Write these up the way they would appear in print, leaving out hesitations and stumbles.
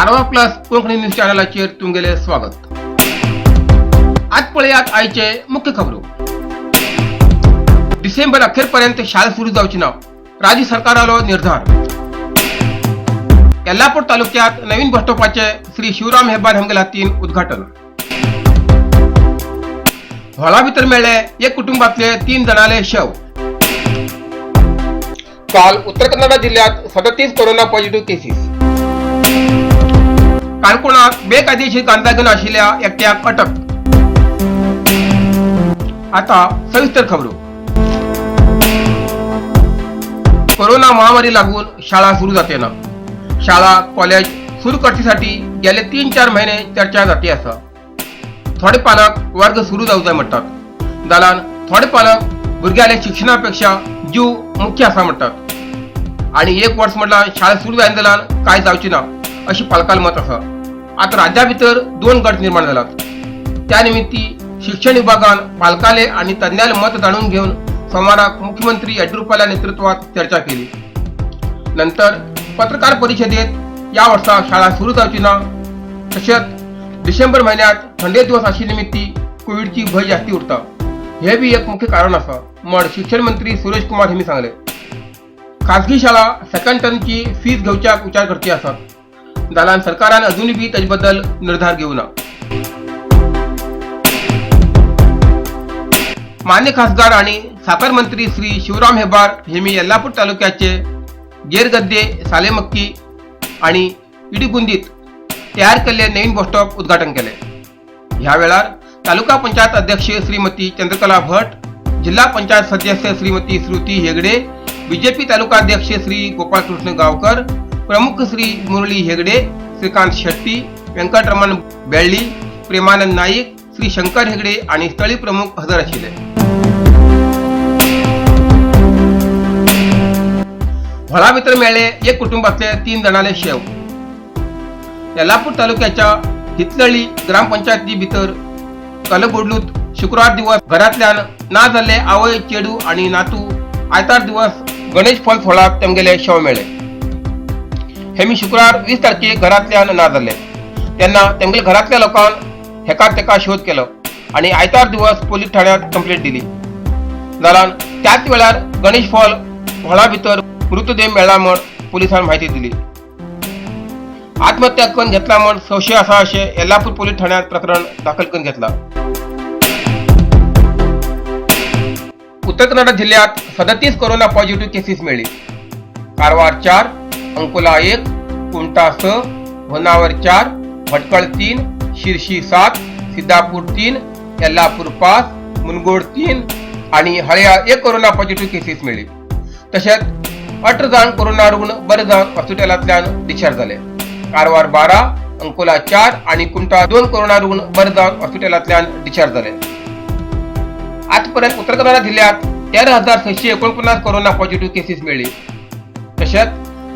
Karwar plus Konkani news चॅनलाचेर तुमगेलें स्वागत. आज पळयात आयचे मुख्य खबरो. डिसेंबर अखेरपर्यंत शाळा सुरू जावची ना, राज्य सरकारालो निर्धार. येल्लापूर तालुक्यात नवीन बस स्टॉपाचे श्री शिवराम हेब्बार हांगेल्या हातीन उद्घाटन. व्हळा भितर मेळ्ळे एक कुटुंबातले 3 जणांले शव. काल उत्तर कन्नडा जिल्ह्यात 37 कोरोना पॉझिटिव्ह केसीस. काणकोणात बेकायदेशीर गांजा घेऊन आशिल्ल्या एकट्याक अटक. आता सविस्तर खबरो. कोरोना महामारी लागून शाळा सुरू जाते ना. शाळा कॉलेज सुरू करचेसाठी गेले 3-4 महिने चर्चा जाते आसा. थोडे पालक वर्ग सुरू जाऊ जाय म्हणतात, जाल्यार थोडे पालक भुरग्याले शिक्षणापेक्षा जीव मुख्य आसा म्हणतात आणि एक वर्स म्हटल्यार शाळा सुरू जायना जाल्यार काय जावची ना अशी पालकांले मत आसा. आता राज्या भितर 2 गट निर्माण जालात. त्या निमित्ती शिक्षण विभागान पालकाले आणि तज्ञाले मत जाणून घेऊन सोमाराक मुख्यमंत्री येडियुरप्पाल्या नेतृत्वात चर्चा केली. नंतर पत्रकार परिषदेत या वर्सा शाळा सुरू जावची ना, तशेंच डिसेंबर महिन्यात थंडे दिवस आशिल्ले निमित्ती कोविडची भंय जास्ती उरता, हे बी एक मुख्य कारण आसा म्हण शिक्षण मंत्री सुरेश कुमार हेमी सांगले. खाजगी शाळा सेकंड टर्मची फीज घेवच्याक विचार करती आसात, जाल्यार सरकारान अजूनय बी ताजे बद्दल निर्धार घेवना. मान्य खासदार आणि साखर मंत्री श्री शिवराम हेब्बार हेमी येल्लापूर तालुक्याचे गेरगद्दे, सालेमक्की आणि इडगुंदीत तयार केल्ले नवीन बस स्टॉप उद्घाटन केले. ह्या वेळार तालुका पंचायत अध्यक्ष श्रीमती चंद्रकला भट, जिल्हा पंचायत सदस्य श्रीमती श्रुती हेगडे, बीजेपी तालुका अध्यक्ष श्री गोपालकृष्ण गावकर, प्रमुख श्री मुरळी हेगडे, श्रीकांत शेट्टी, व्यंकटरमण बेळ्ळी, प्रेमानंद नाईक, श्री शंकर हेगडे आणि स्थळी प्रमुख हजर आशिल्ले. व्हळा भितर मेळ्ळे एक कुटुंबातले 3 जणांले शेव. येल्लापूर तालुक्याच्या हितलळी ग्रामपंचायती भितर कलगोडलूत शुक्रार दिवस घरांतल्यान ना जाल्ले आवय, चेडू आणि नातू आयतार दिवस गणेश फॉल व्हळात तेमगेले शव मेळ्ळे. हेमी शुक्रार 20 तारखेक घरांतल्यान ना जाल्ले तेन्ना तेमगेले घरांतल्या लोकांक हेका तेका शोध केलो आणि आयतार दिवस पोलीस ठाण्यात कंप्लेंट दिली. जाल्यार त्याच वेळार गणेश फॉल व्हळा भितर मृतदेह मेळ्ळा म्हण पोलिसांनी माहिती दिली. आत्महत्या करून घेतला म्हण संशय आसा अशें येल्लापूर पोलीस ठाण्यात प्रकरण दाखल करून घेतला. उत्तर कन्नडा जिल्ह्यात 37 कोरोना पॉझिटिव्ह केसीस मेळ्ळी. कारवार 4, अंकोला 1, कुमठा 6, होन्नावर 4, भटकळ 3, शिरशी 7, सिद्धापूर 3, येल्लापूर 5, मुनगोड 3 आणि हळ्या 1 कोरोना पॉझिटिव्ह केसीस मेळ्ळी. तशेंच 18 जाण कोरोना रुग्ण बरे जावन हॉस्पिटलांतल्यान डिस्चार्ज जाले. कारवार 12, अंकोला 4 आणि कुमठा 2 कोरोना रुग्ण बरे जावन हॉस्पिटलांतल्यान डिस्चार्ज जाले. आजपर्यंत उत्तर कन्नडा जिल्ह्यात 13,649 कोरोना पॉझिटिव्ह केसीस मेळ्ळी. तशेंच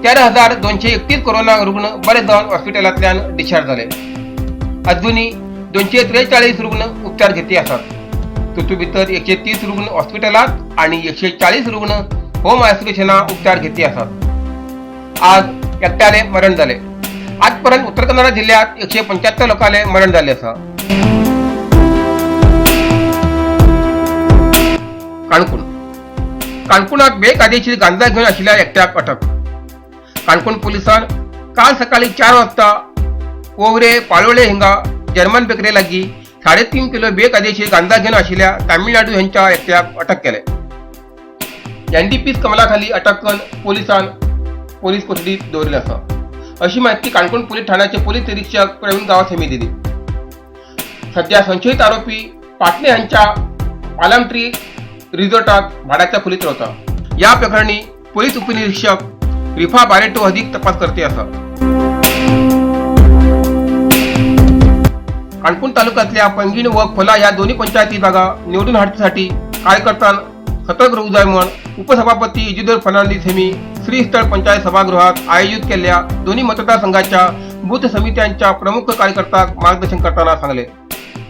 13,231 कोरोना रुग्ण बरे जावन हॉस्पिटलांतल्यान डिस्चार्ज जाले. अजूनय 243 रुग्ण उपचार घेती आसात. तातूंत भितर 130 रुग्ण हॉस्पिटलांत आणि 140 रुग्ण होम आयसोलेशना उपचार घेती आसात. आज एकट्याले मरण जाले. आजपर्यंत उत्तर कन्नडा जिल्ह्यात 175 लोकांले मरण जाल्लें आसा. काणकोण. काणकोणात बेकायदेशीर गांजा घेवन आशिल्ल्या एकट्याक अटक. काणकोण पोलिसान काल सकाळी 4 वाजता ओवरे पाळोळे हिंगा जर्मन बेकरे लागीं 3.5 किलो बेकायदेशीर गांजा घेवन आशिल्ल्या तामिळनाडू हेंच्या एकट्याक अटक केले. एनडीपीएस कमलाखाली अटक करून पोलिसान पोलीस कोठडीत दवरिल्ले आसा, अशी माहिती काणकोण पोलीस ठाण्याचे पोलीस निरीक्षक प्रवीण गांवस यांनी दिली. सध्या संशयित आरोपी पाटणे यांच्या पालमट्री रिसॉर्टात भाड्याच्या खोलीत रावता. या प्रकरणी पोलीस उपनिरीक्षक रिफा बारेटो अधिक तपास करते आसा. काणकोण तालुक्यातल्या पैंगीण व खोला या दोन्ही पंचायती जागा निवडून हाडच्यासाठी कार्यकर्त्यां सतर्क रावूंक जाय म्हण उपसभापती इजिदोर फर्नांडीस हेमी श्रीस्थळ पंचायत सभागृहात आयोजित केल्ल्या दोन्ही मतदारसंघाच्या बूथ समित्यांच्या प्रमुख कार्यकर्त्यांक मार्गदर्शन करताना सांगले.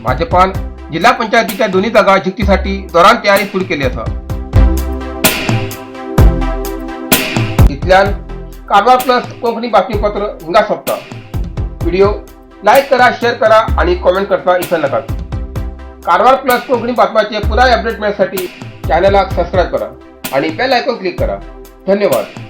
भाजपान जिल्हा पंचायतीच्या दोन्ही जागा जिंकण्यासाठी जोरान तयारी सुरू केली आसा. इतल्यान कारवार प्लस कोंकणी बातमीपत्र हिंगा सोंपता. व्हिडिओ लायक करा, शेअर करा आणि कॉमेंट करता इसर नाकात. कारवार प्लस कोंकणी बातम्याचे पुराय अपडेट मिळण्यासाठी चॅनलाक सबस्क्राईब करा आणि बेल आयकॉन क्लिक करा. धन्यवाद.